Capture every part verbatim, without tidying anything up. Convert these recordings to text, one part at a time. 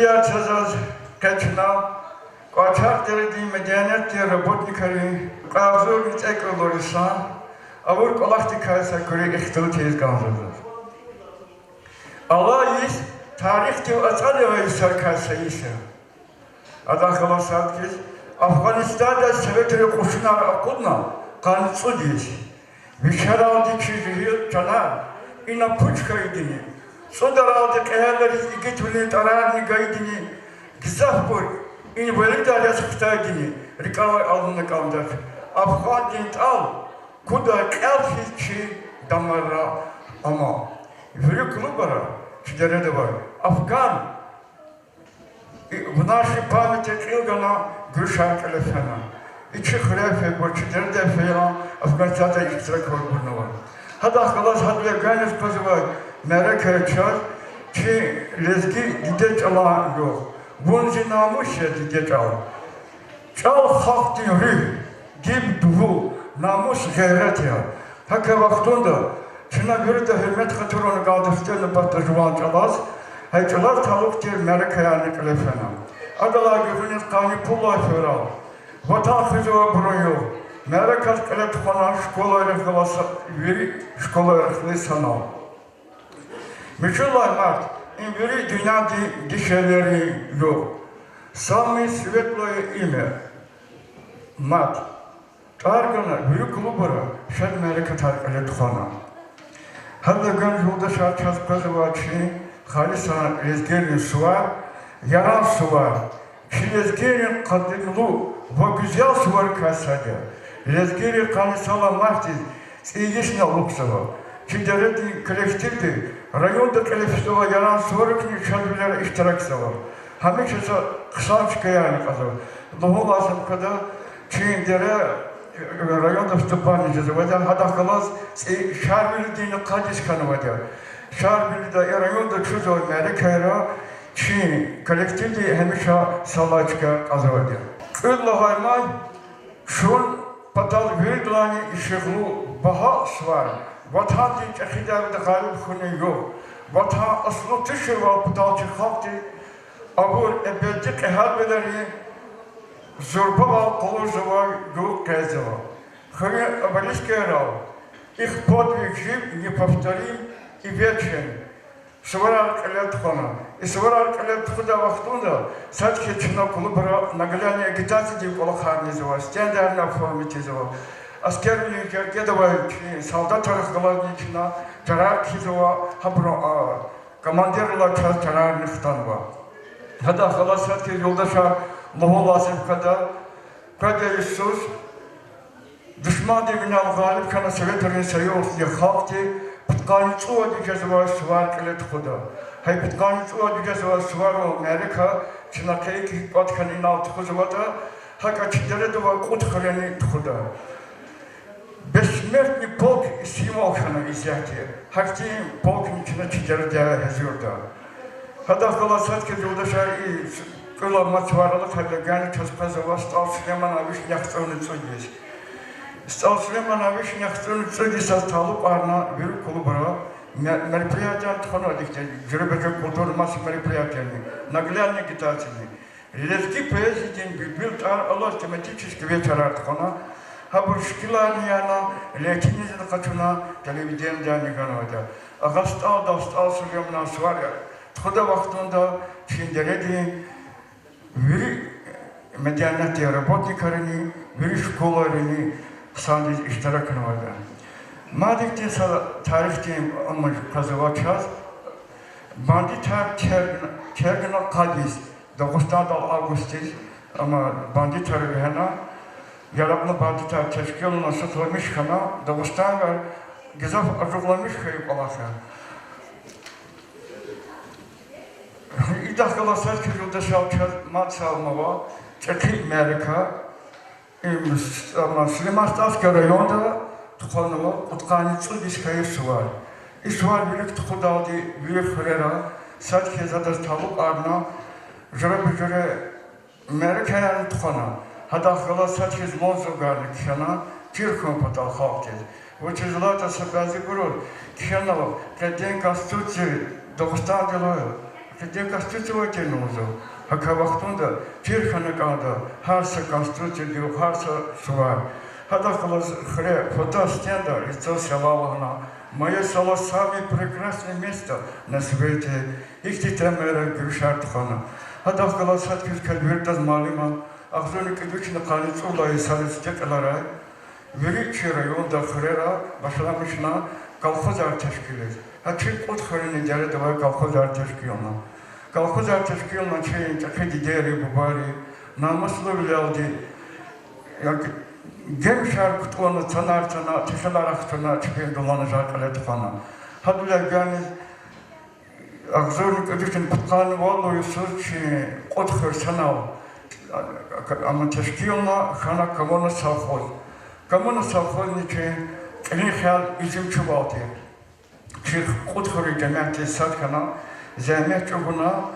Чаз заз къе чна Кьвачагъ дередин медениятдин работникрин кьве агъзурни цӀекӀуьд лагьай йисан авур кӀвалахдикай са куьруь ихтилат ийиз кӀанзава заз. Алай йис тарихдив ацӀанвай йисарикай са йис я. Адахъ галаз сад хьиз, Афгъанистандай советрин кьушунар акъудна къанни цӀуд йис. Вишералди чи жегьил чанар ина пуч хьайидини, цӀудралди кьегьалриз игитвилин тӀварарни гайидини, гзафбур инвалидар яз хтайдини рикӀелай алудна кӀандач. Афгъандин тӀал кудай кьел хьиз чи дамарра ама. Вири клубра чи дереда авай афган в нашей памяти кьил гана гуьрушар кьиле фена. И чи хуьряй фейибур, чи дередай фейи Афгъанистандай иштираквал гунава. Гьадахъ галаз гьадалай гайиз къвезвай мярекат чаз чи лезги диде чӀалан югъ. Вун зи намус я, диде чӀал. ЧӀал халкьдин руьгь, гьиб, дувул, намус, гъейрат я. ГьакӀ вахтунда чна вирида гьуьрмет-хатур авуна кӀанда ихьтин нубатда жуван чӀалаз, гьа чӀалаз талукь тир мярекаярни кьиле фена. Адалай гуьгъуьниз къанни пуд лагьай февраль Ватан хуьзвайбурун югъ. Мярекат кьиле тухвана школайрихъ галаз, вири школайрихъни санал. Муьжуьд лагьай март— им вири дуьньядин дишегьлийрин югъ. Самое светлое имя— март. ТӀвар гана вири клубра шад мярекатар кьиле тухвана. Гьадалай гуьгъуьниз, юлдашар, чаз къвезвай чи халисан лезгийрин сувар, Яран сувар, чи лезгийрин къадимлу ва гуьзел суварикай сад я. Лезгийри къанни сад лагьай мартдиз цӀийи йисни алукьзава. Чи дередин коллективди районда кьиле физвай Яран суварикни шадвилера иштиракзава. Гьамиша са хъсан чкаярни кьазва. Лугьун лазим квада, чи дере районда выступатьни жезвайди я, гьадахъ галаз цӀийи Шарвилидини къад йис хьанвайди я. Шарвилида, и районда чузвай мярекатра чи коллективди гьамиша са лагьай чка кьазвайди я. Кьуьд лагьай май— чун патал виридалайни ишигълу багьа сувар, Ватандин чӀехидайвида гъалиб хьунин югъ. Ватан аслу туширвал патал чи халкьди авур эбеди кьегьалвилерин зурбавал къалурзавай югъ къейдзава. Хуьруьн обелискайрал: Их подвиг жив, неповторим и вечен суварар кьиле тухвана. И суварар кьиле тухудай вахтунда сад хьиз чна клубра наглядный агитациядин кӀвалахарни ийизва, стендарни оформить ийизва. Аскервилин жергеда авай чи солдатар галазни чна чарар кхьизва, гьабурун, а, командиррилай чаз чарарни хтанва. Гьадахъ галаз сад хьиз, юлдашар, лугьун лазим квада, къведай йисуз душмандин винел гъалиб хьана Советрин Союздин халкьди пудкъанни цӀувад йис жезвай сувар кьиле тухуда. Гьа и пудкъанни цӀувад йис жезвай суварин мярекат чна къейд кьатӀ хьана инал тухузватӀа, гьакӀа чи дереда авай кьуд хуьрени тухуда. Бессмертный полк символ хьана исятда. Гьахьтин полкни чна чи дереда гьазурда. Гьадахъ галаз сад хьиз, юлдашар, и кьуьл лагьай мад суварал алакьдай гана чаз къвезва СтӀал Сулейманан вишни яхцӀурни цӀуд йис. СтӀал Сулейманан вишни яхцӀурни цӀуд йисаз талукьарна вири клубра ме-, мероприятияр тухванва, ихьтин жуьреба-жуьре культурно-массовый мероприятияни, наглядный агитацияни. Лезги поэзиядин билбил тӀвар алаз тематический вечерар тухвана, гьабур шикиларни яна, лезгийриз къачуна, телевиденидани ганвайди я. Агъа СтӀалдал, СтӀал Сулейманан сувар тухудай вахтунда чи дередин вири медениятдин работникарини, вири школайрини хъсандиз иштиракнавайди я. Мад ихьтин са тарихдин ам къвезва чаз. Бандитар тергна, тергна къад йис Дагъустандал августдиз, амма бандитар вегьена, яракьлу бандитар тешкилна, сутламиш хьана, Дагъустанда гзаф ажугъламиш хьайи кӀвалах я. Идахъ галаз сад хьиз, юлдашар, чаз мад сагъ ава чӀехи мярекат, им, с-, ам, Сулейман-Стальский районда тухванва кьудкъанни цӀуд йис хьайи сувар. И сувар вилик тухудалди вири хуьрера сад хьиз адаз талукьарна жуьреба-жуьре мярекаярни тухвана. Гьадахъ галаз сад хьиз лозунгарни кхьена чир хьун патал халкьдиз. Вучиз лагьайтӀа са бязибуру кхьенва къенин Конституция Дагъустандилай Ди Конституция авай тир лугьузва. Гьакӏ вахтунда чир хьана кӏанда гьар са Конституциядив, гьар са сувар. Гьадахъ галаз хуьре фото стенда лицо села лагьана, моё село самое прекрасное место на свете. Ихьтин темайра гуьруьшар тухвана. Гьадахъ галаз сад хьиз квез виридаз малум я, агъзурни кӏуьд вишни къанни цӏуд лагьай йисара цӏикьвед йиларай вири чи районда, хуьрера башламишна колхозар тешкилиз. Гьа чи Кьуд хуьруьни дереда авай колхозар тешкилна. Колхозар тешкилна чи чӏехи дидейри, бубайри намуслувилелди, як гемишар кутӏунна, цанар цана, техилар ахчуна, чпин дуланажагъ кьиле тухвана. Гьадалай гуьгъуьниз агъзурни кӏуьд вишни пудкъанни вад лагьай йисуз чи Кьуд хуьр санал, амма тешкилна, хьана коммуна совхоз. Коммуна совхозни чи кьилин хиял уьзуьмчивал тир. Чи Кьуд хуьруьн жемятдиз сад хьана, зегьмет чӏугуна,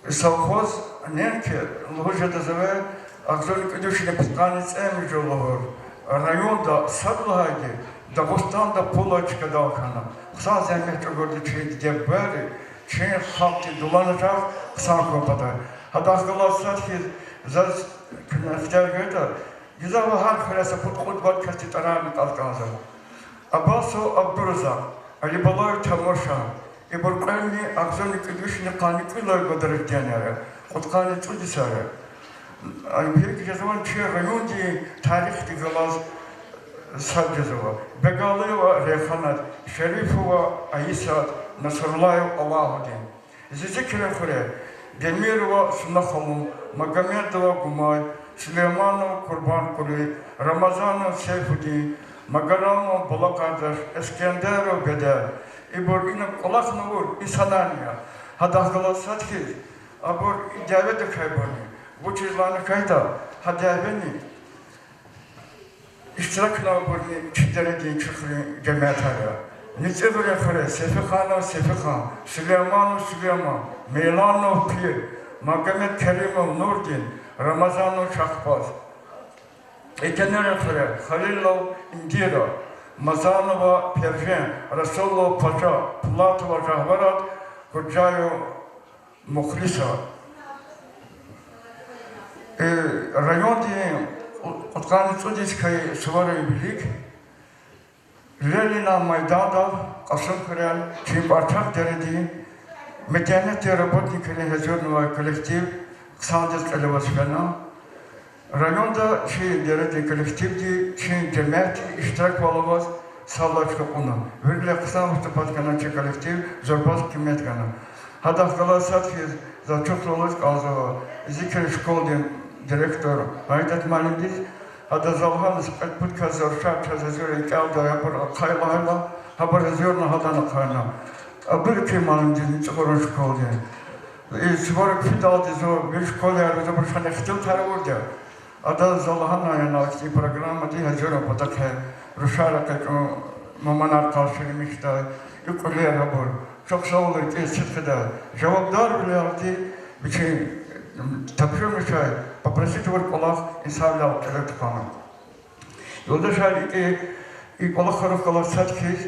совхоз неинки лугьуз жеда за, агъзурни кӏуьд вишни пудкъанни цӏемуьжуьд лугьуз, районда сад лагьайди Дагъустанда пулай чкадал хьана. Хъсан зегьмет чӏугурди чи диде-бубайри чи халкьдин дуланажагъ хъсан хьун патай. Гьадахъ галаз сад хьиз заз куьне ихтияр гайитӏа, гзаф гьар хуьре са пуд-кьуд-вад касдин тӏварарни кьаз кӏанзава. Абасов Абдуразакъ, Алибалаев Тамуршан, ибур кьведни агъзурни кӏуьд вишни къанни кьуд лагьай годардин я, кьудкъанни цӏуд йисара. Гьикӏ жезва чи райондин тарихдихъ галаз сад жезва. Бегалиева Рейханат, Шерифова Айисат, Насруллаев Алавудин. Зизикрен хуьре Демирова Сунаханум, Магомедова Гумай, Сулейманов Курбанкъули, Рамазанов Сейфудин, Магарамов Балакъардаш, Эскендеров Бедер. Ибур ина кӏвалахнавай инсанар я. Гьадахъ галаз сад хьиз абур и дяведик хьайибурни, вучиз лагьайтӏа гьа дявени иштиракнавайбурни чи дередин, чи хуьруьн жемятар я. НицӀигърин хуьре Сефиханов Сефихан, Сулейманов Сулейман, Мейланов Пир, Магомедкеримов Нурдин, Рамазанов Шахбаз. Экенерин хуьре Халилов Индира, Мазанова Первен, Расулов Паша, Пулатова Жагьварат, Куджаев Мухлиса. Э, райондин кьудкъанни цӀуд йис хьайи суварин вилик Ленинан майдандал, Кьасумхуьрел, чи пачагь дередин медениятдин работникрин гьазурнавай коллектив хъсандиз кьиле аваз фена. Районда чи дередин коллективди, чи жемятди иштираквал аваз сад лагьай чка кьуна. Вирилай хъсан выступать хьана чи коллектив, зурбаз къимет гана. Гьадахъ галаз сад хьиз заз чухсагъул лугьуз кӀанзава Зикрин школадин директор Гьаидат муаллимдиз. Ада за лагьана, са кьвед-пуд кас за рушар чаз гьазур я, кӀелдай, абур ахъая лагьайла, гьабур гьазурна, гьадан ахъайна. Абурукай муаллимдиз, МуцӀугърин школадин. И суварик фидалди зун вири школаяр, абуру чна ихтилатар авурди я. Адаз за лагьана, яни, и программадиз гьазур я, патахъай рушар экъечӀун, муманар къаршиламишдай, и кьуьлер, абур. Чухсагъул, рикӀиз сидкьидай. Жавабдарвилелди вичин тапшурмишай попросить авур кӀвалах инсанвилел кьиле тухвана. Юлдашар, икӀ, и кӀвалахрихъ галаз сад хьиз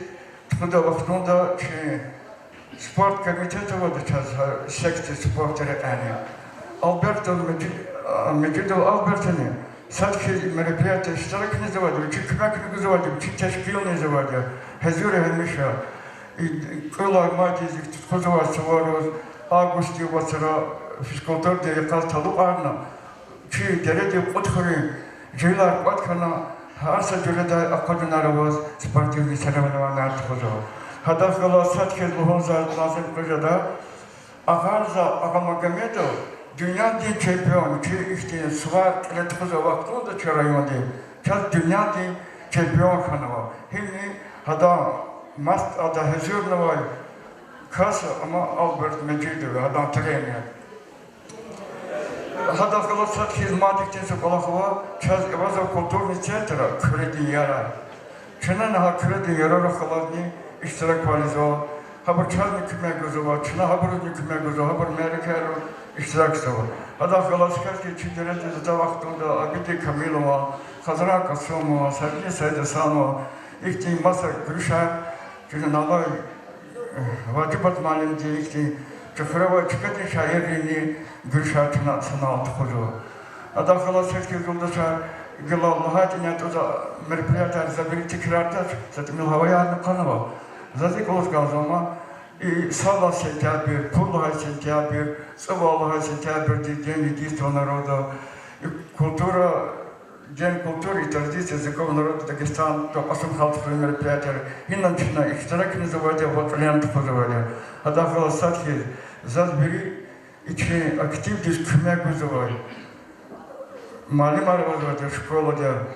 тухудай вахтунда чи спорт комитет авайди чаз, гьа, секция спорта рекьяйни, Албертов Межи-, а, Межидов Албертани сад хьиз мероприятиеда иштиракни ийизвайди я, вичи куьмекни гузвайди я, вичи тешкилни ийизвайди я, гьазур я гьамиша. И кьуьлай майдиз ихьтин тухузвай сувариз, августдин вацра физкультурадин йикъаз талукьарна, чи дередин кьуд хуьруьн жегьилар кӀватӀ хьана, гьар са жуьредай акъудунар аваз спортивный соревнованияяр тухузва. Гьадахъ галаз сад хьиз лугьун за лазим къвезвайди я, Агъарза Агъамагомедов дуьньядин чемпион, чи ихьтин сувар кьиле тухузвай вахтунда чи районди чаз дуьньядин чемпион хьанва. Гьамни гьадан мас-, ада гьазурнавай кас, амма Алберт Межидов я гьадан тренер. Гьадахъ галаз сад хьиз мад ихьтин са кӀвалах ава, чаз Эвазов культурный центра Куьредин ярар. Чна гьа Куьредин ярарихъ галазни иштираквал ийизва. Гьабур чазни куьмек гузва, чна гьабурузни куьмек гузва, гьабур мярекатра иштиракзава. Гьадахъ галаз хьайитӀа, чи дередиз атӀа вахтунда Абидин Камилова, Хазран Касумова, Сабина Саидгьасанова, ихьтин маса гуьруьшар, чна алай, э, Важибат муаллимди ихьтин Чухрава чкадин шаиррини Гуьлшат чна санал тухузва. Адахъ галаз сад хьиз, юлдашар, гила лагьайтӀани, атӀузва мероприятияр за вири тикрардач, за тӀимил гьаваярни хъанва. Заз и кӀвалах кӀанзава, и сад лагьай сентябрь, пуд лагьай сентябрь, цӀувад лагьай сентябрьдиз День единства народа, и культура, День культуры и традиций языков народов Дагестана, Кавказского ханства мероприятияр, гьинан чна иштиракни ийизвайди я ва кьиле тухузвайди я. Адахъ галаз сад хьиз, заз вири и чи активдиз куьмек гузвай муаллимар авазвайди я школада,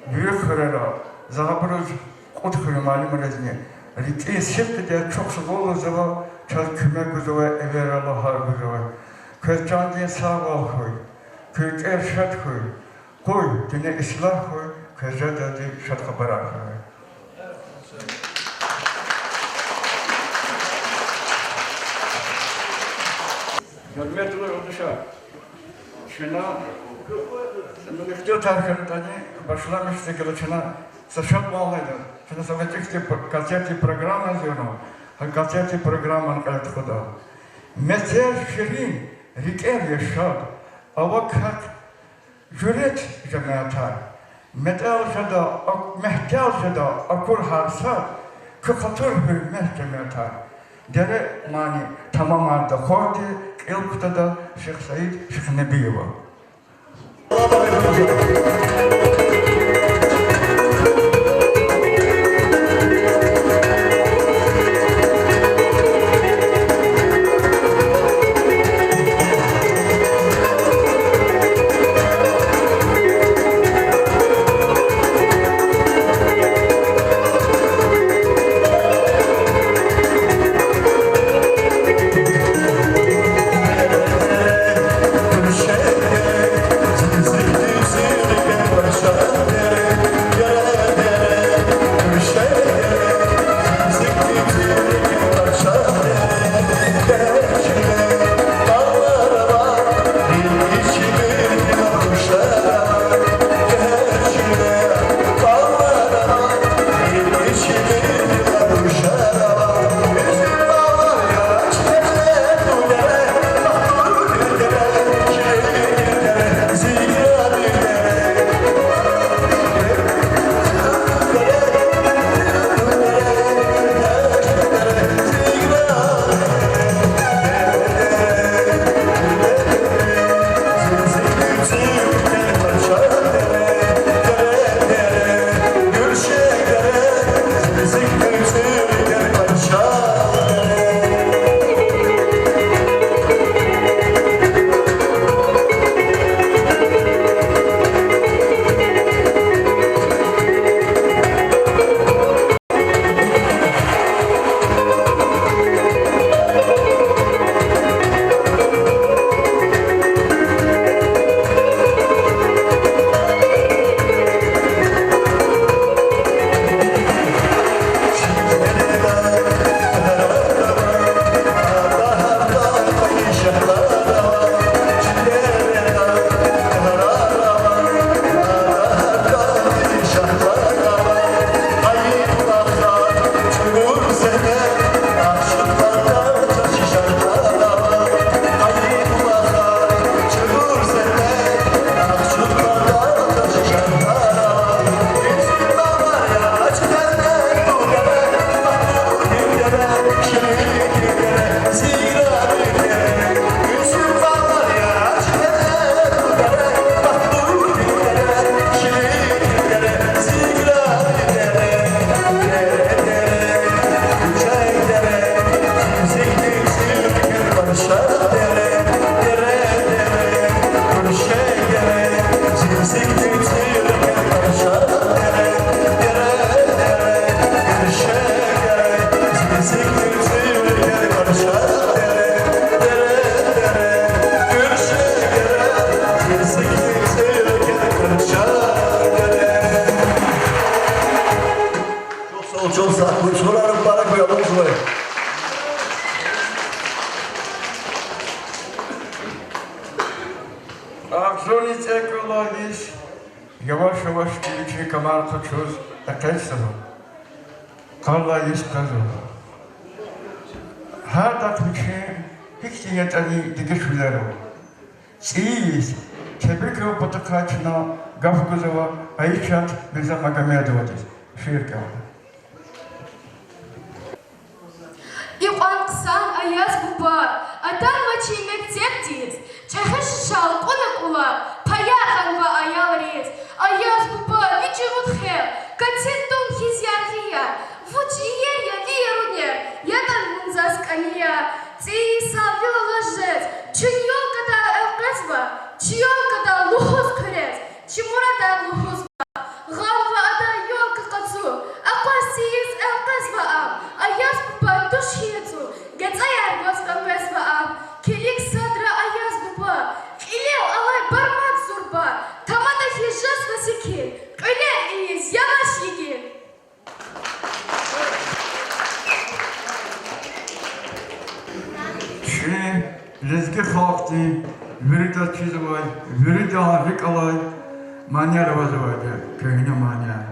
вири хуьрера, за гьабуруз, кьуд хуьруьн муаллимризни, рикӀин сидкьиди чухсагъул лугьузва, чаз куьмек гузвай, эверай лагьай гузвай. Квез чандин сагъвал хьуй, куь рикӀер шад хьуй, къуй дуьнья ислягь хьуй, квез жедалди шад хабарар хьурай. Гьуьрметлу юлдашар, чна, ну, ихтилатар хьанатӀани, башламишзава гила чна са шадвални, чна са гъвечӀи хьтин концертдин программа зурна, гьа концертдин программани кьиле тухуда. Мецер ширин, рикӀер я шад, ава кат жуьрэт, жемятар. МетӀел жеда, ак-, мягькел жеда акур гьар сад, куь хатур, гьуьрмет, жемятар. Дере мани тамамарда хорди, кьил кутада Шихсаид Шихнебиева. Агъзурни цӀекӀуьд лагьай йис яваш-явашди вичин камар къачуз экъечӀзава. Къад лагьай йис къвезва. Гьардахъ вичин Гьихьтин ятӀани дегишвилер ава. ЦӀийи йис тебрикрал патахъай чна гаф гузва Айшат Мирзамагомедовадиз. Шиир кӀелда. Икьван хъсан Аяз буба атанва чи мектебдиз, чӀехи шишал кьуна кӀулахъ, паяр гъанва аялриз. Аяз буба, ви чӀуру хел катин тум хьиз яргъи я, вуч иер я ви ярунихъ, ятӀан вун заз кӀани я. ЦӀийи йисал вил алаз жез, чун ёлкадай элкъвезва, чи ёлкадай лугьуз хъуьрез, чи мурадар лугьузва. Гъанва адан ёлка къацу, акъваз тийиз элкъвезва ам, Аяз буба туш хьи ацӀу, гецӀаяр гваз къекъвезва ам. Килиг садра, Аяз буба, кьилел алай бармак зурба, тамада хьиз жезва секин, кьуьлер ийиз яваш йигин. Чи лезги халкьдин виридаз чизвай, виридан рикӀ алай манияр авазвайди, куьгьне манияр.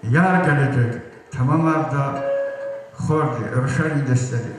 Яр гележек тамамарда хорди, рушарин дестеди.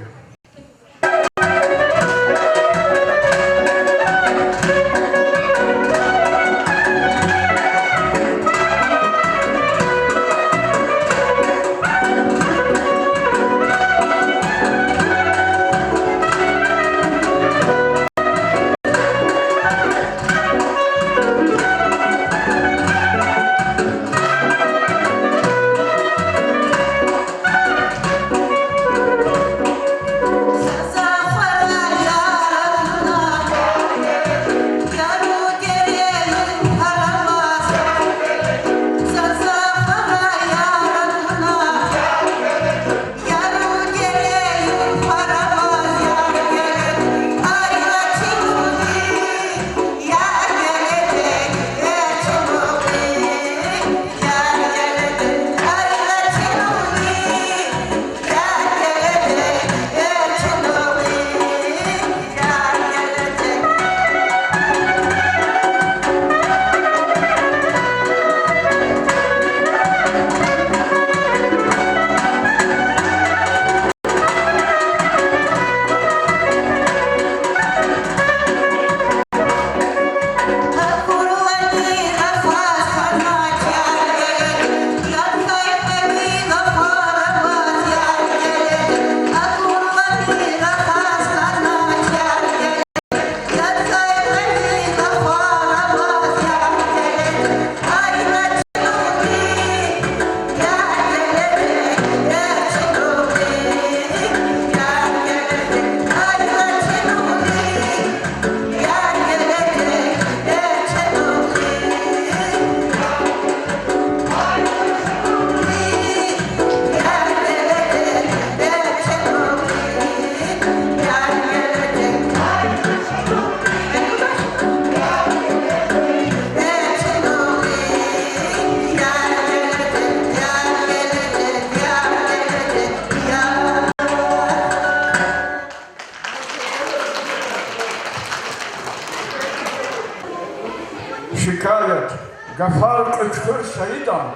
Шикаят, гафар Кьуьчхуьр Саидан,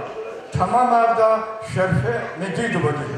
тамамарда Шерифе Медидовади.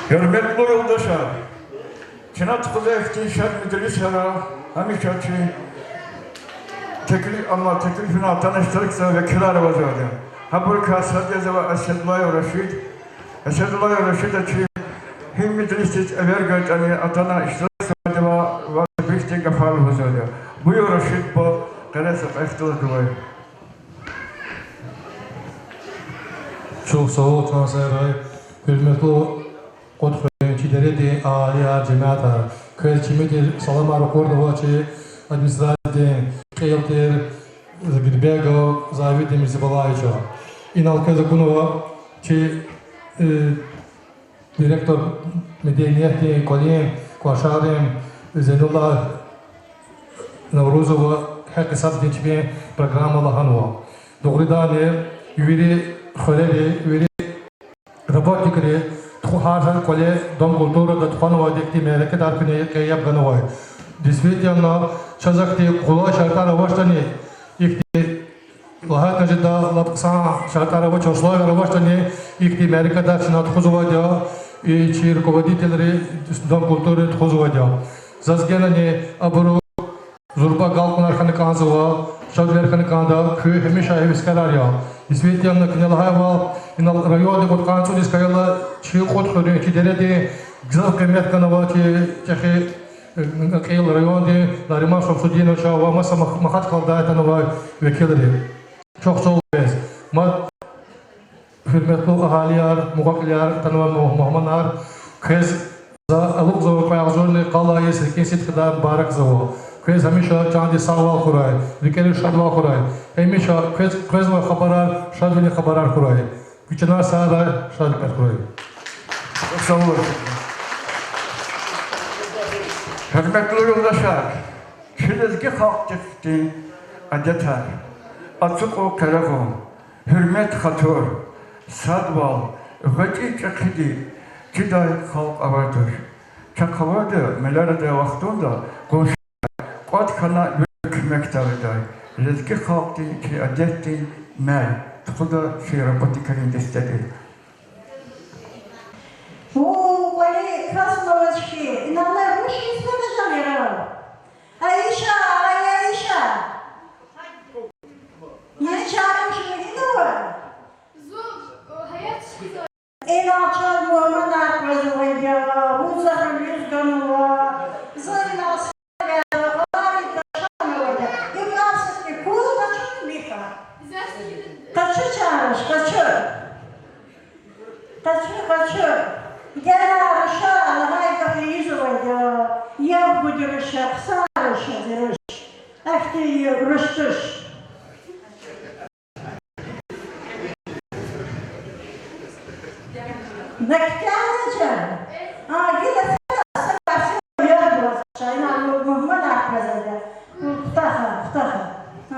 Гьуьрметлу юлдашар, чна тухузвай ихьтин шад межлисра гьамиша чи теклиф, амма теклифна атана иштиракзавай векилар авазва. Гьабурукай сад язва Асадуллаев Рашид. Асадуллаев Рашида чи гьи межлисдиз эвер гайитӀани атана иштиракзавайди ва, ва тебрикдин гафар лугьузвайди. Буюр, Рашид буба, къереса кьве хтулаз гвай. Чухсагъул, чан сагърай, гьуьрметлу Кьуд хуьруьн чи дередин агьалияр, жемятар. Квез чими тир саламар ракъурнава чи администрациядин кьил тир Загирбегов Завидин Мирзабалаевича. Инал квез акунва чи, э, директор медениятдин кӀвалин кӀвачерин Зейнулла Наврузова гьакъисатдин чпин программа лагьанва. Дугъриданни, вири хуьрери, вири работникри туху гьар са кӀвале, Дом культурада тухванвайди ихьтин мярекатар куьне кьил яб ганвай. Действительно, чаз ахьтин къулай шартӀар авачтӀани, ихьтин лагьайтӀа жеда, лап хъсан шартӀар авач, условияр авачтӀани, ихьтин мярекатар чна тухузвайди я, и чи руководительри Дом культуры тухузвайди я. Заз генани абуру зурба агалкьунар хьана кӀанзава, шадвилер хьана кӀанда, куьн гьамиша гьевескарар я. Действительно, куьне лагьайвал, инал райондин кьудкъанни цӀуд йис хьайила, чи кьуд хуьруьн, чи дередин гзаф къимет ганвай чи чӀехи, э, кьил райондин Нариман Шамсудиновича ва маса мах-, махачкъаладай атанвай векилри. Чухсагъул квез. Мад, гьуьрметлу агьалияр, мукьва-кьилияр, атанвай мугь-, мугьманар, квез за алукьзавай кьве агъзурни къалай йис рикӀин сидкьидай мубаракзава. Квез гьамиша чандин сагъвал хьурай, рикӀериз шадвал хьурай. Гьамиша квез, къвезвай хабарар шадвилин хабарар хьурай. Куь чанар сагърай, шад къвед хьурай. Гьуьрметлу юлдашар, чи лезги халкьдихъ хьтин адетар: ацукьун, къерехун, гьуьрмет-хатур, садвал, гъвечӀи-чӀехиди чидай халкь авай туш. Чахъ авайди, мелеридай вахтунда къунши кӀватӀ хьана вири куьмекда ийидай. Лезги халкьдин чи адетдин мел тухуда чи работникрин дестеди. О, кӀвале кас авач хьи, инал руш ийиз жеда жал яра. Айиша, ай Айиша. Низ чармиш вегьинава? Инал чаз мугьманар къвезвайди я, вун за гьуьлуьз ганва, за инал сагъ язва, гъаларида чан авайди я. И касдин кул къачуна михьа. Къачу, чан руш, къачу. Къачу, къачу. Гена руша лагьай гаф ийизвайди я. Яб гуди руша, хъсан руша зи руш. Ахьтин руш туш. Накьтяна чан. А, гила сана, сана, сана, я, чайна, ну, мугьманар къвезва. Птаха, птаха. А.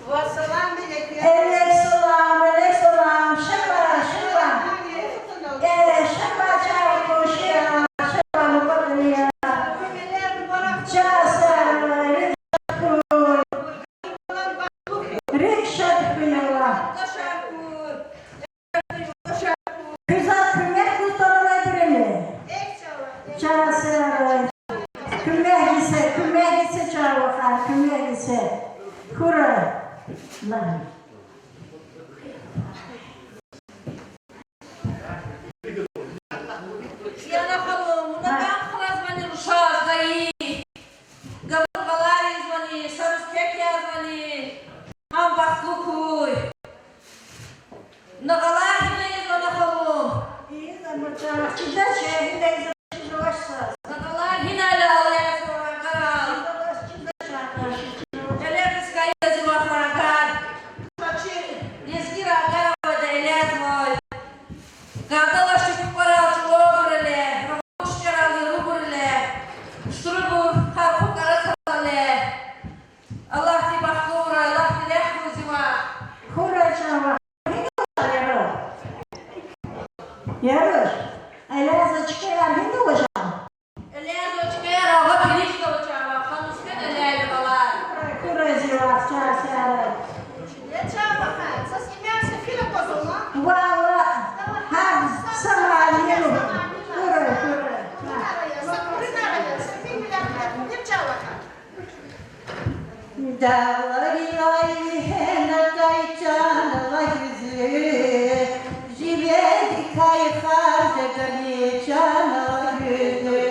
Ва салам алейкум. Алейкум салам, алейкум салам. Шева, шева. Э, шева, чан, шева, мукьва-кьилияр. Чан сагърай, рикӀ шад хьуй. РикӀ шад хьуй, Аллагь. Куьн заз куьмек гуз тӀалабайбурани? Чан сагърай. Куьмек гисе, куьмек гисе, чан вахар, куьмек гисе. Хьурай. Лагь. Яна халу, вуна гьикьван хьазвани рушаз гайи? Габур гъаларизвани, са руш кек язвани? Гьам бахтлу хьуй. На гъалар гьина ийизва, на халу? Ийизва, амма чан чидач, гьина ийизва, чизвач са. На гъалар гьинайла алай язва, гъарал? Чидач, чидач, чидач. Эле кьискай язва, гъарал. Лезгийрай гъарал авайда эле язва. Гардалашди кукӀварал чӀулавбурале, рахушкерал ярубурале, штрубур, харху кӀарасалале. Аллагьди бахтлуврай, Аллагьди рехъ гуй зи вах. Хьурай, чан вах. Гьина авач, яруш? Яруш, эляза чкаяр гьина авач? Эляза чкаяр ава, пилишда авач, ава, ханушкена эляза гъалар. Хьурай, хьурай зи вах. Чарсяра. Я чан ваха, са симян сефила козума. Ва, ва. Гьа, са мани. Гьура, гьура. Са куьринара я, са пи милят я, я чан ваха. Дагъларилай вегьена тай чан лагьуьзлу, живедикай хар жедани чан лагьуьзлу.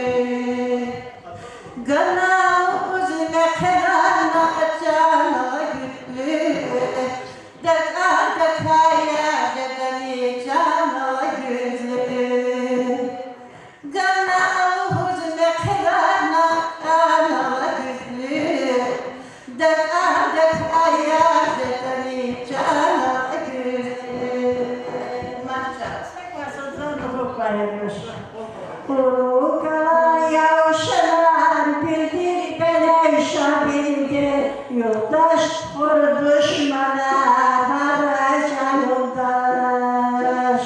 Гана лугьуз мехъерарна чан лагьуьзлу, дакӀандакай яр жедани чан лагьуьзлу. Гана лугьуз мехъерарна чан лагьуьзлу, дакӀандакай яр жедани чан лагьуьзлу. Машаллагь. Къуру калай явшанар, билдир белей шабилди, юлдаш тухур душманар, гьарай чан юлдаш.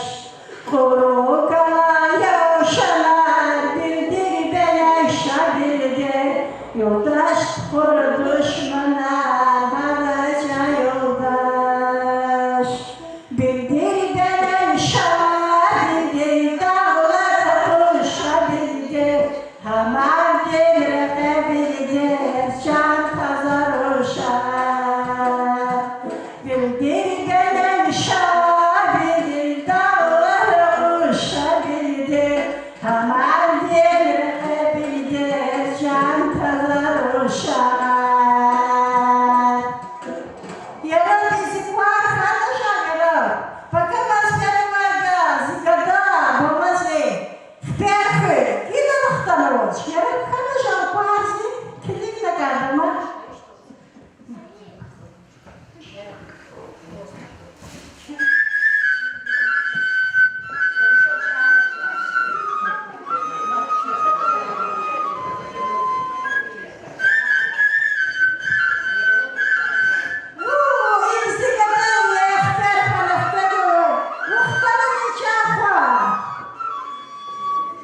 Къуру калай явшанар, билдир белей шабилди, юлдаш тухур душманар, гьарай чан юлдаш. Билдир белей шабилди, дагълар къуз шабилди, гьамардин рекье билдир чан таза рушар. Билдир белей шабилди, дагълар къуз шабилди, гьамардин рекье билдир чан таза рушар. Яраб, зи кӀвар хьана жагъира, пака ваз фенвайда зи гада, бамази, хпер хуьй, гила вахтана ваз. Яраб, хьана жагъ кӀвар зи, килигна кардама.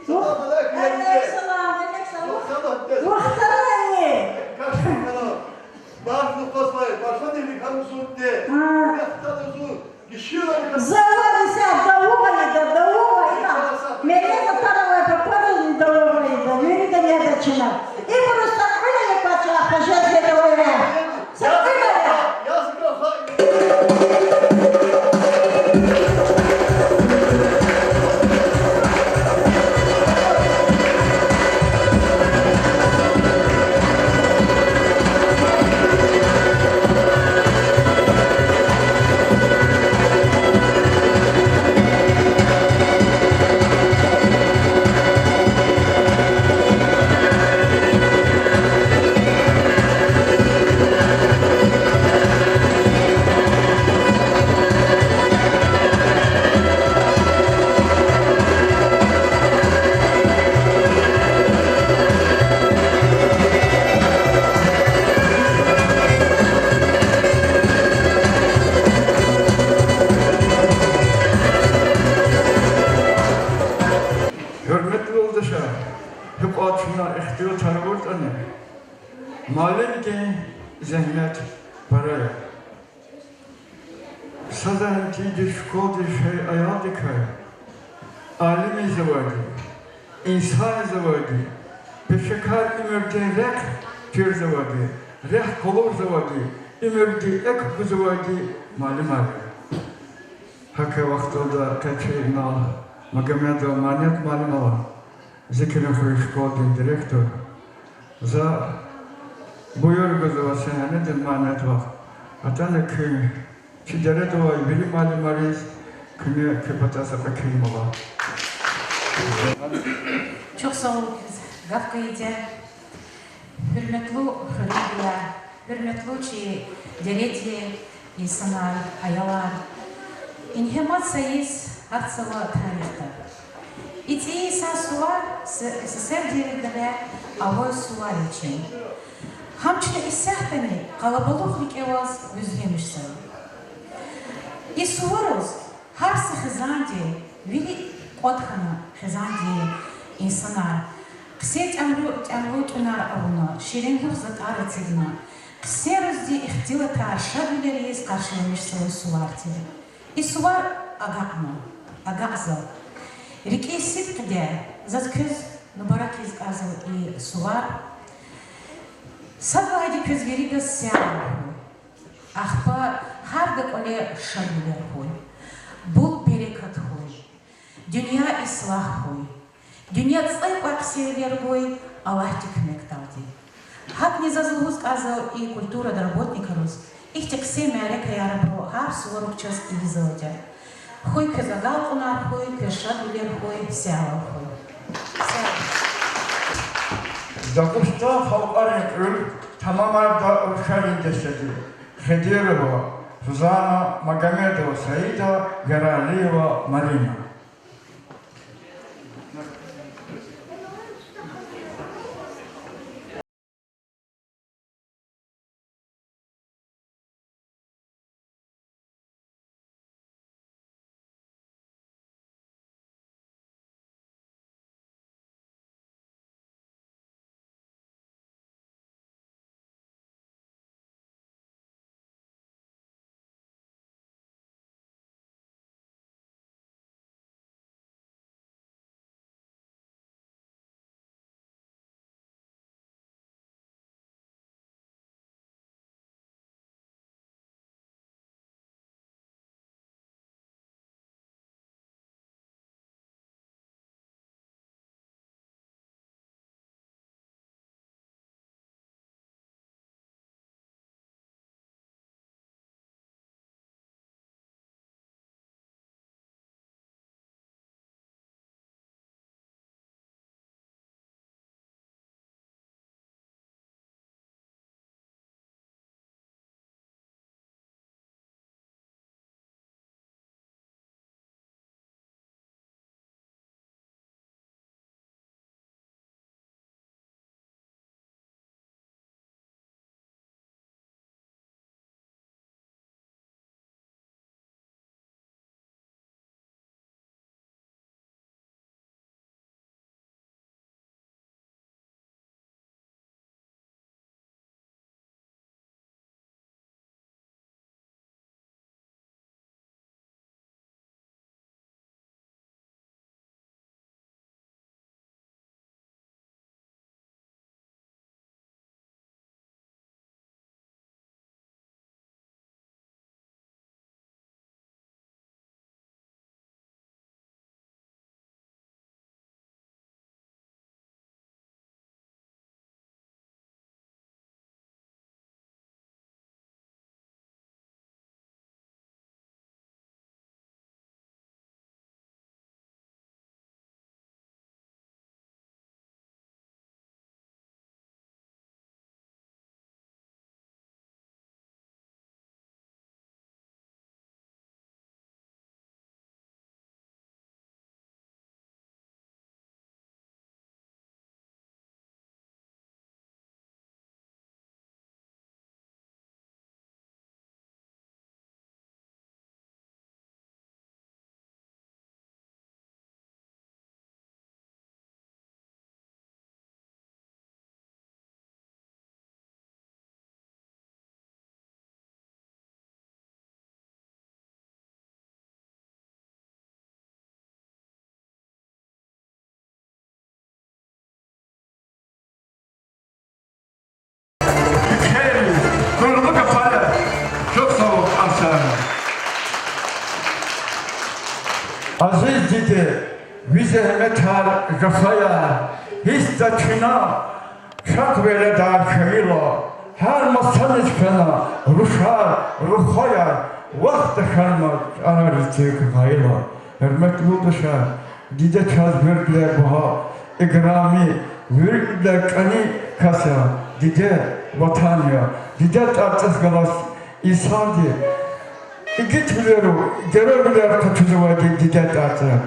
Салам алейкум. Алейкум салам, алейкум салам. Вахтана. Барф нукъвазвай, барфа дили камсунте. Гьа. Вахтана зун. Завай исятда давугъ ийида, давугъ ийида. Мегьамед Атаровай папаризни давугъ ийида, виридани яда чна. Ибуру са кьуьл ая квача хажет гедавая. Са кьуьл ая. Гьуьрметлу юлдашар, гьикьван чна ихтилатар авуртӀани, муаллимдин зегьмет пара я. Садан тиди школдиз фейи аялдикай алим ийизвайди, инсан ийизвайди, пешекар уьмуьрдин рехъ чирзавайди, рехъ къалурзавайди, уьмуьрди экв гузвайди муаллимар я. ГьакӀ вахтунда къе чи инал Магомедова Маният муаллима ава, Зикрин хуьруьн школадин директор. За буюр гузва сегьнедин Маният вах. Атана куьн чи дереда авай вири муаллимариз, куьне куь патай са кьве келима лагь. Чухсагъул, квез гаф гайиди я. Гьуьрметлу хуьруьнвияр, гьуьрметлу чи дередин инсанар, аялар. Ингье мад са йис гьатзава тарихда. И цӀийи йисан сувар С-, СССР девирдилай авай сувар я чи. Гьам чна исятдани къалабулух рикӀеваз гуьзлемишзава. И сувариз гьар са хизандин вири кӀватӀ хьана, хизандин инсанар хъсин тӀямру-, тӀямру тӀуьнар авуна, ширинлу затӀар эцигна, Хъсерузди ихтилатар, шадвилер ийиз къаршиламишзава сувар тир. И сувар агакьна, агакьзава. РикӀин сидкьиди, заз квез мубарак ийиз кӀанзава и сувар. Сад лагьайди, квез виридаз сагъвал хьуй. Ахпа гьар са кӀвале шадвилер хьуй, бул берекат хьуй, дуьнья ислягь хьуй, дуьнья цӀай кьван хъсервилер гуй, Аллагьди куьмекдалди. ГьакӀни заз лугьуз кӀанзава и культурада работникриз, ихьтин хъсен мярекатар абуру гьар суварук чаз ийизвайди я. Хьуй квез агалкьунар, хьуй квез шадвилер, хьуй сагъвал хьуй. Дагъустан халкьарин тӀуьр тамамарда рушарин дестеди: Хидирова Сузанна, Магомедова Саида, Яралиева Марина. Azîz dide, ви зегьметар, гафаяр гьисс тахьана, чахъ веледар хьайила, гьар масаниз фена рушар, рухваяр, вахт тахьанмаз чӀарариз цуьк гъайила. Гьуьрметлу юлдашар, диде чаз виридалай багьа, играми, виридалай кӀани кас я. Диде ватан я. Диде тӀварцӀихъ галаз инсанди игитвилерал, геройвилер къачузвайди диде тӀварцӀихъ.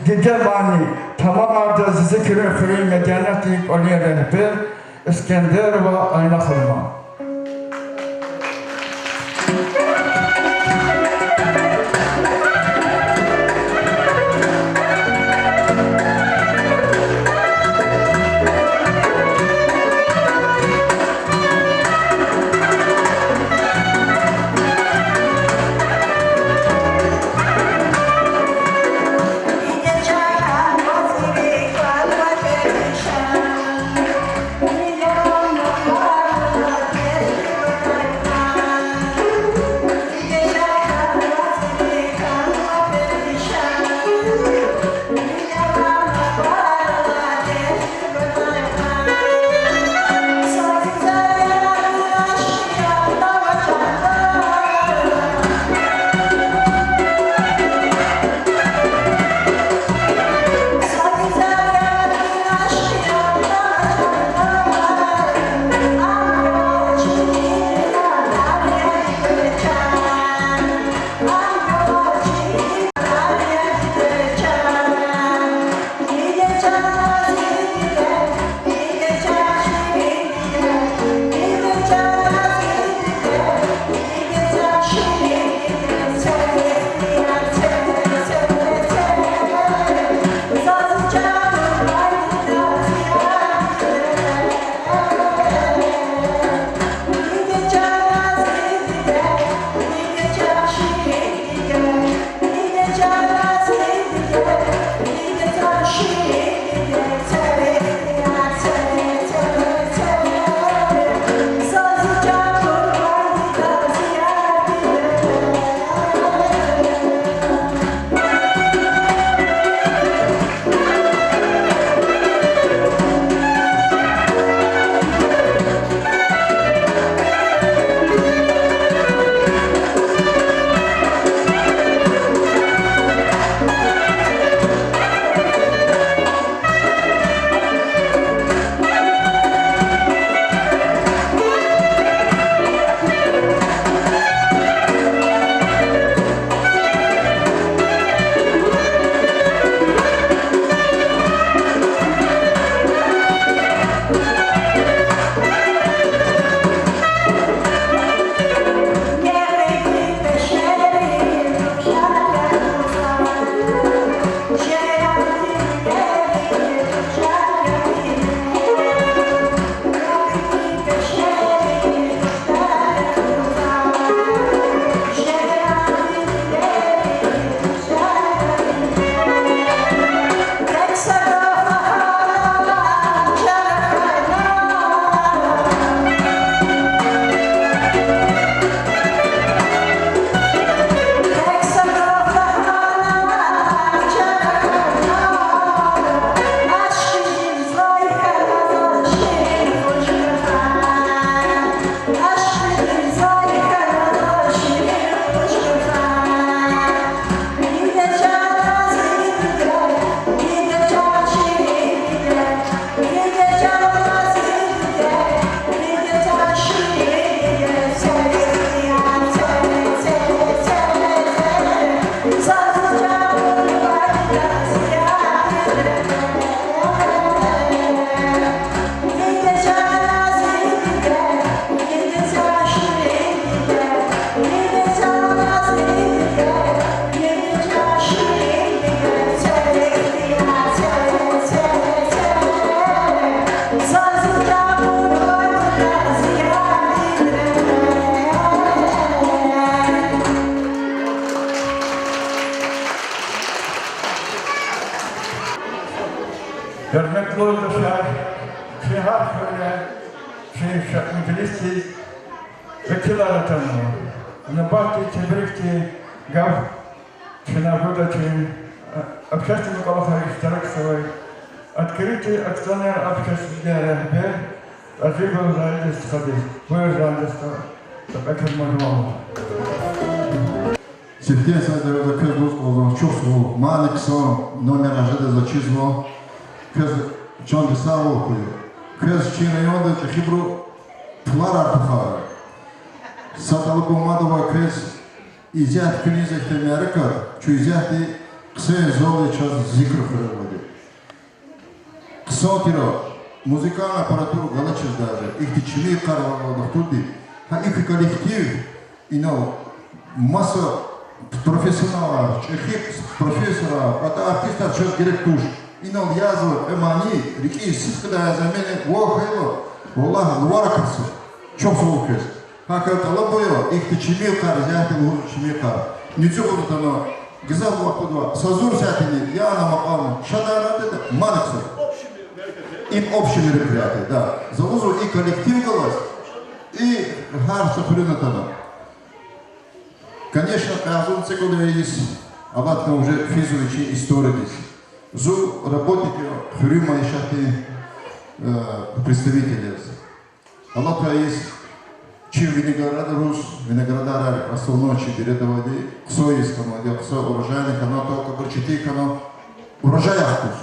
Диде мани тамамарда Зизикирин хуьруьн медениятдин кӀвалин регьбер Искендерова Айна ханума. Нубатдин тебрикдин гаф чна гуда чи, э, общественный кӀвалахар иштиракзавай открытый акционер общества регьбер Азибов Заидиз стхадиз. Буюр, Заидиз стха, са кьве келима лугьуда. Сифтени сад девирда квез лугьуз кӀанзава, чухсагъул, мани хъсан номер жеда заз чизва, квез чандин сагъвал хьуй. Квез чи районда чӀехибуру пулар артухарна. Са тӀалабун мад ава квез, исятда куьне ихьтин мярекат, чун исятда хъсан залда чаз зикр хуьрелди. Хъсан тир, музыкальный аппаратура галачиз даже, ихьтин чими къарвалда тухуди, гьа ихьтин коллектив, инал маса профессионалар, чӀехи профессорар, пата артистар чаз герек туш. Инал язва, э, мани, рикӀиз сидкьидай язва, мени ва хьайила, валлагь, лувар акатзава. Чухсагъул квез. Гьакай тӀалабун я, ихьтин чими къар, исятда лугьуз чими къар. НуькӀуьгъуз атана, гзаф вахтунда, са зур сятини, я ана макьам, шадарна деда, мани хъсан. Им общее мероприятие, да. За лугьузва и коллектив галаз, и гьар са хуьруьн атана. Конечно, къазун цикл вириз, алатна уже физва вичин историядиз. Зун работник я хуьруьн майишатдин, э, представитель яз. Алатай йис чи виноградаруз, виноградарар основной чи береда авайди, хъсан йис хьанвайди, хъсан урожайный хьана, только бир четин хьана, урожай ахкуз,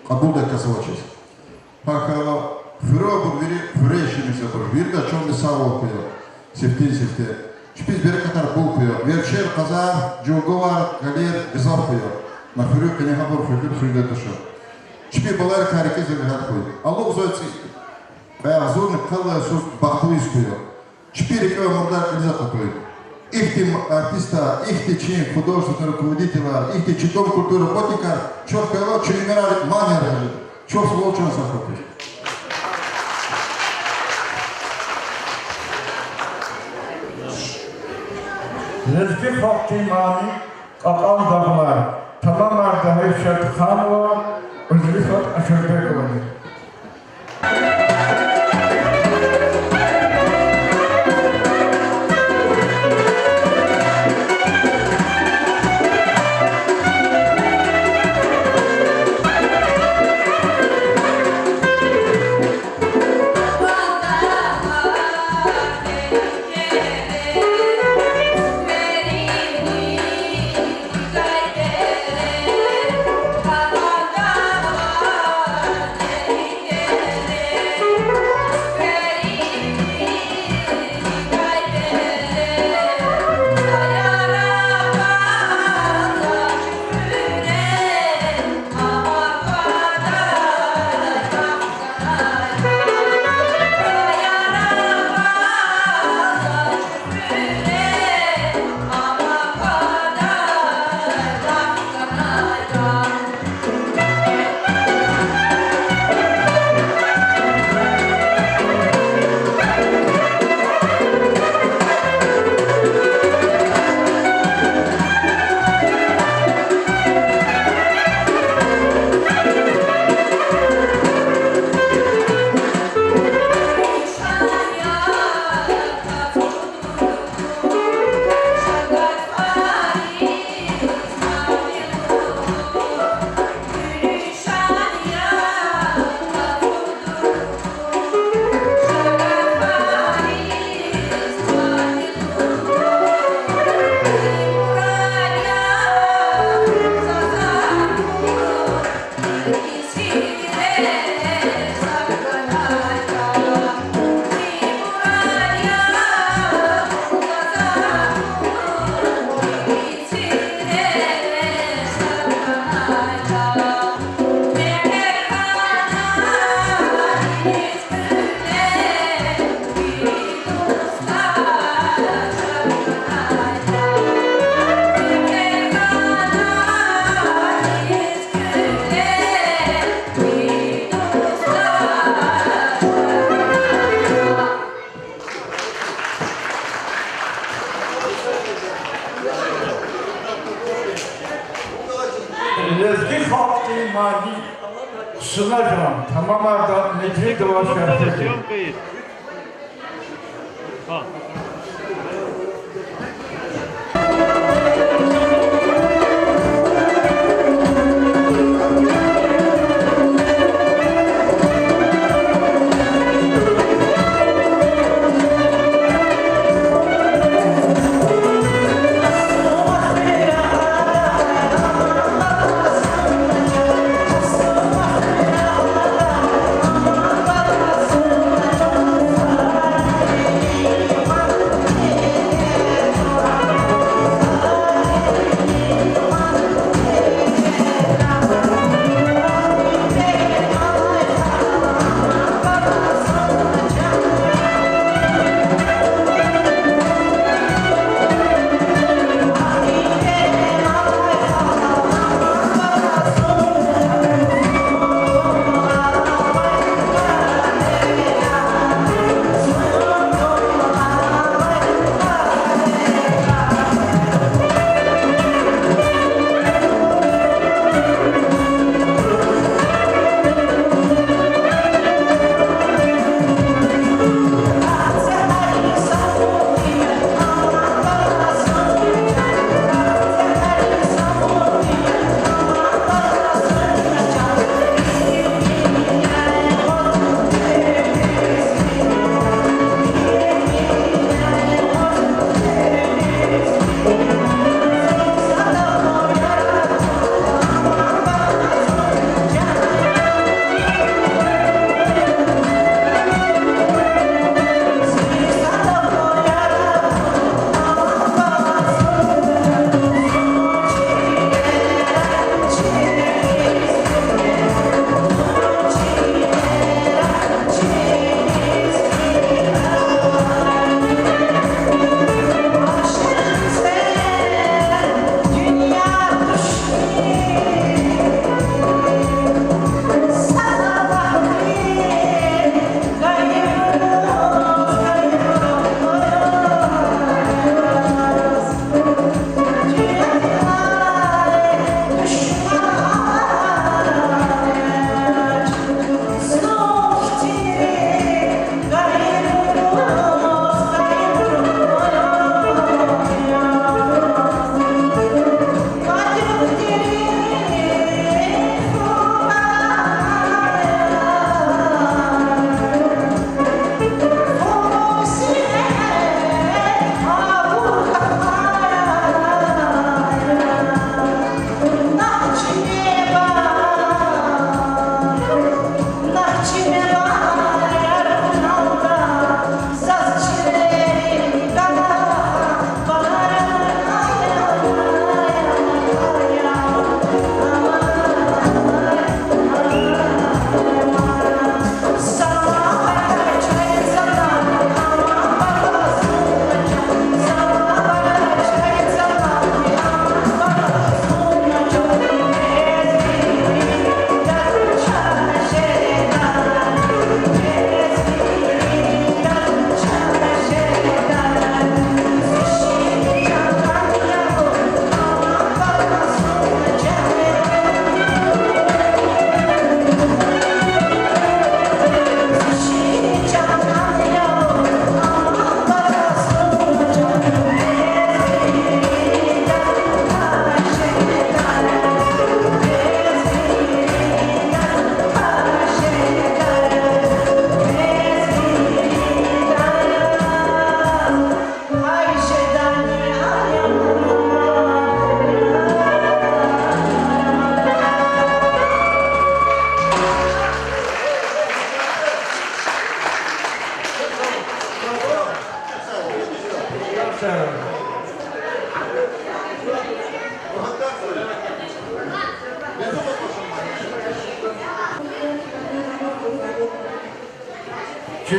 кьабулдай кас авачиз. Гьакӏ хьайила, хуьре абур вири, хуьре яшамиш жезбур вирида чандин сагъвал хьуй, сифтени-сифте чпиз берекатар бул хьуй, верчер, къазар, жувгавар, калер гзаф хьуй. На хуьруьн къене гьабур хуьрдин хуьрдай туш. Чпин баларикай рикӏиз регьят хьуй. Алукьзавай цӏи- Кьве агъзурни къад лагьай йисуз бахтлу йис хьуй. Чпин рикӏивай мурдар кьилиз акъатуй. Ихьтин артистар, ихьтин чи художественный руководительар, ихьтин чи дом культуры работникар чухвейла, чи уьмуьрар мани яргъи жеда. Чухсагъул, чан сагъ хьуй. Лезги халкьдин мани. Кьакьан дагълар. Тамамарда Гьайшат Ханова, Узлифат Ашурбековани. Лезги халкьдин мани Хъсуна жан, тамамарда Меджидова Шарфедин.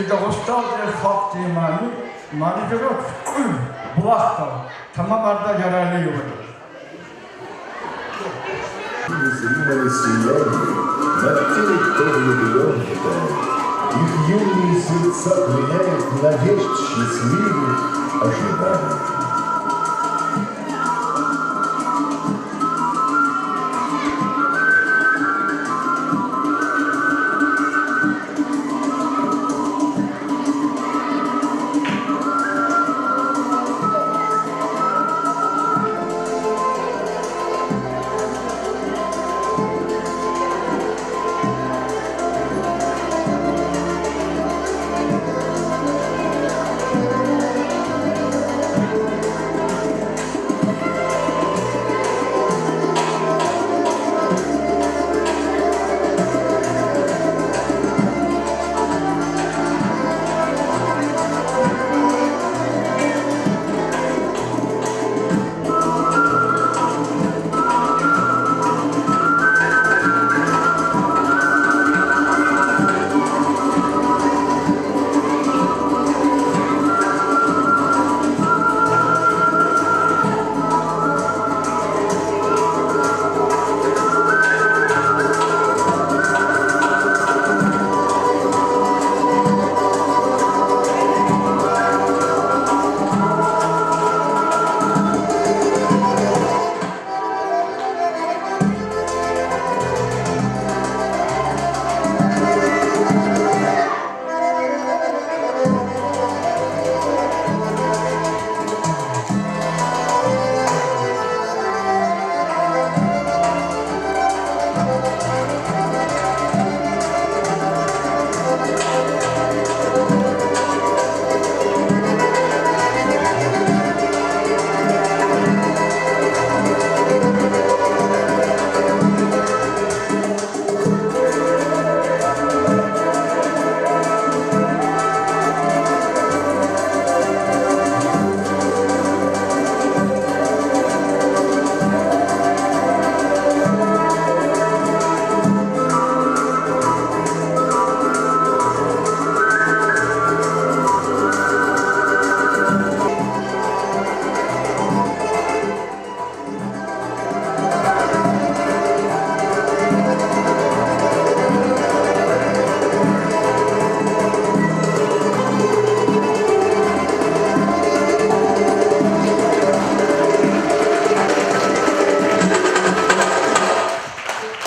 Дагъустандин халкьдин мани, мани жезвач кьуьл, булахдал, тамамарда яралиевади. Незримое сияние наклеит то влюблённых тайн. Их юные сердца пленяет надежд счастливых ожиданий.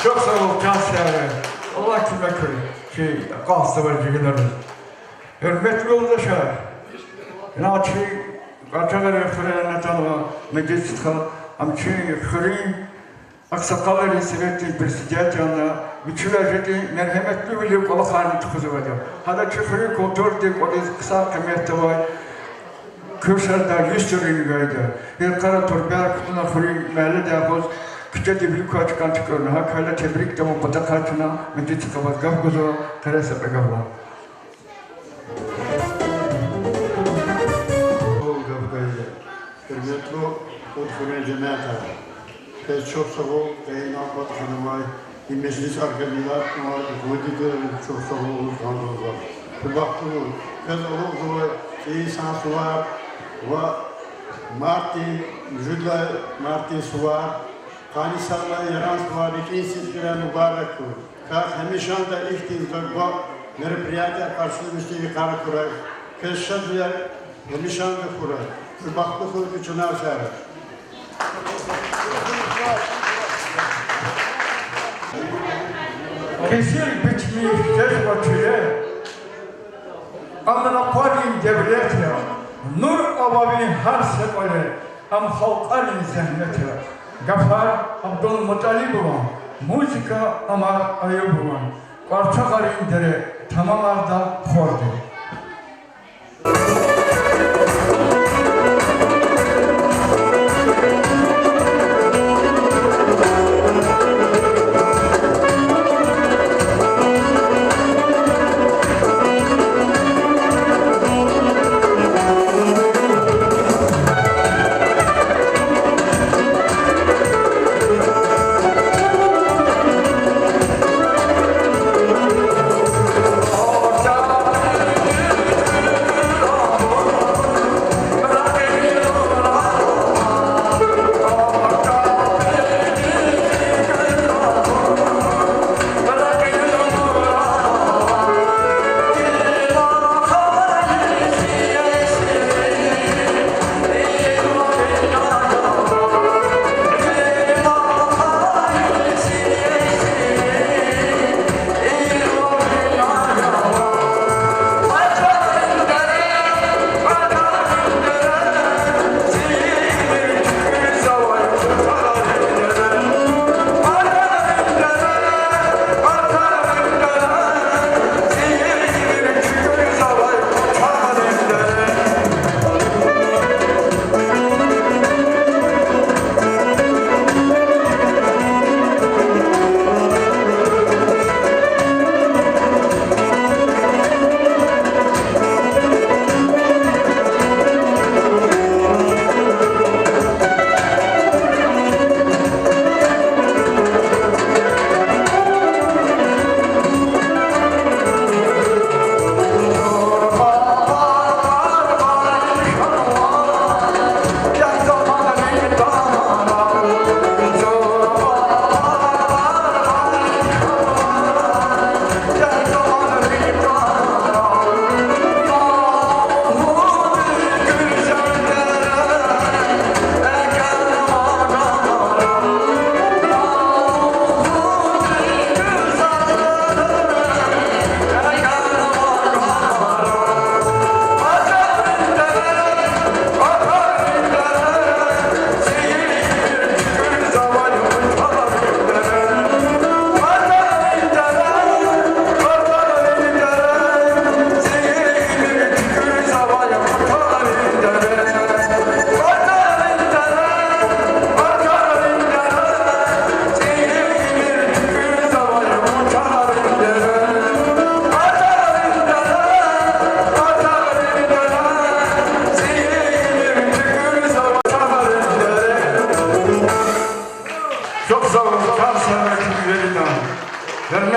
Чухсагъул, чан стхаяр. Аллагь куьмек хьуй чи акъатзавай жегьилриз. Гьуьрметлу юлдашар, ина чи Кьварчагъарин хуьре атанва Меджид стха, ам чи хуьруьн агъсакъалрин советдин председатель я, вичивай жеди мергьеметлувилив кӀвалахарни тухузвайди я. Гьада чи хуьруьн культурадин кӀвализ хъсан къимет авай Куьрсарда, Юсуфдин гайда. Гьикьван Турбаяр кутуна хуьруьн мягьледай агъуз, куьчедив вилик квай чкан туькӀуьрна. ГьакӀ хьайила тебрикда ва патахъай чна Меджид стхаваз гаф гузва, къереса кьве гаф лагь. Гьуьрметлу Удхуьруьн жемятар, квез чухсагъул, къе инал кӀватӀ хьанвай и межлис организаторвиле, гьуьрметлу чухсагъул лугьуз кӀанзава. Куьн бахтлувал, квез алукьзава цӀийи йисан сувар ва мартдин, муьжуьд лагьай мартдин сувар, къанни сад лагьай Яран сувар рикӀин сидкьивиле мубарак хьуй. Квехъ гьамишанда ихьтин зурба мероприятияр къаршиламишди йикъара хьурай. Квез шадвилер гьамишанда хьурай. Куьн бахтлу хьуй, куь чанар сагърай. Кесиб битмиш жезва чиле, ам ракъарин девлет я, нур ава ви гьар са кӀвале, ам халкьарин зегьмет я. Гафар Абдулмуталибован, музыка Амар Аюбован, Кьварчагъарин дере, тамамарда хорди.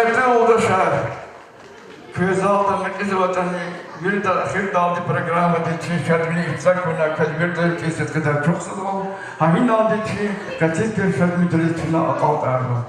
Гьуьрметлу юлдашар, квез залда мекьизватӀани, вирида эхирдалди программадиз чи шадвилин цӀай кьуна квез виридаз рикӀиз сидкьидай ачухзава. Гьа инал чи къенин тир шадвилиз чна акьалтӀарнава.